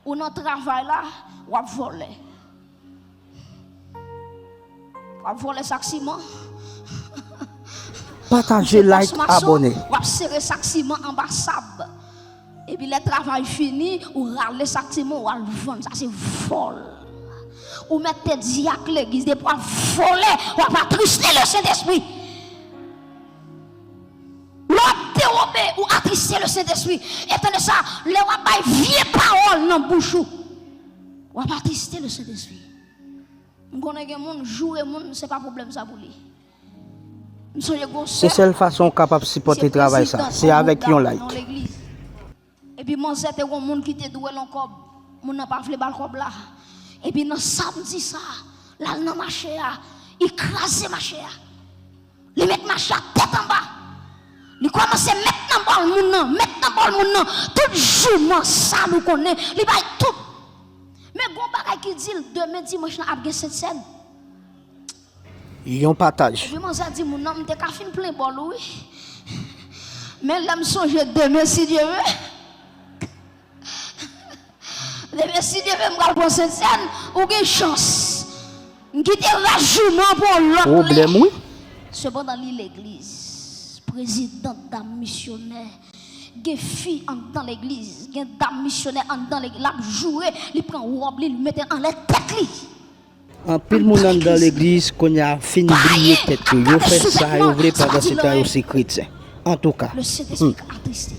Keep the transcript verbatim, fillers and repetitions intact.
Ou nan travay la, w ap vòlè. W ap vòlè sak siman. Pataje, like, abòne. W ap sere sak siman anba sab. Epi lè travay fini, ou rale sak siman, ou al vann. Sa se vòl. Ou mèt te di ak legliz, depi w ap vòlè, w ap atriste Lesentespri. Lè w ap dewobe, ou atriste Lesentespri. Etande sa, lè w ap bay vye pawòl nan bouch ou, w ap atriste Lesentespri. M konnen gen moun, joure moun, se pa pwoblèm sa pou li. M sonje gen yon sè. Se sèl fason w kapab sipòte travay sa, se avèk yon like. Epi manzè te gen yon moun ki te dwe l yon kòb. Moun nan pa vle ba l kòb la. Epi nan samdi sa, l al nan mache a, li kraze mache a. Li met mache a tèt anba. Li kòmanse met nan bòl moun nan, met nan bòl moun nan. Tout jouman sal ou konnen, li bay tout. Men gon bagay ki di l demen dimanch lan ap gen sentsèn. Yon pataj. Epi manzè di moun nan, m te ka fin plen bòl ou wi. Men lè m sonje demen si Dye vle. Demen si Dye vle m pral pran sentsèn, ou gen chans. M kite rès jouman pou yon lòt lè. Pwoblèm wi. Sepandan li legliz, prezidan dam misyonè, gen fi anndan legliz, gen dam misyonè anndan legliz, l ap joure, li pran wòb li, li mete l anlè tèt li. Anpil moun anndan legliz kounye a fin bliye tèt yo, yo fè sa yo vle pandan se tan yo se kretyen. Antouka. Lesentespri ka atriste.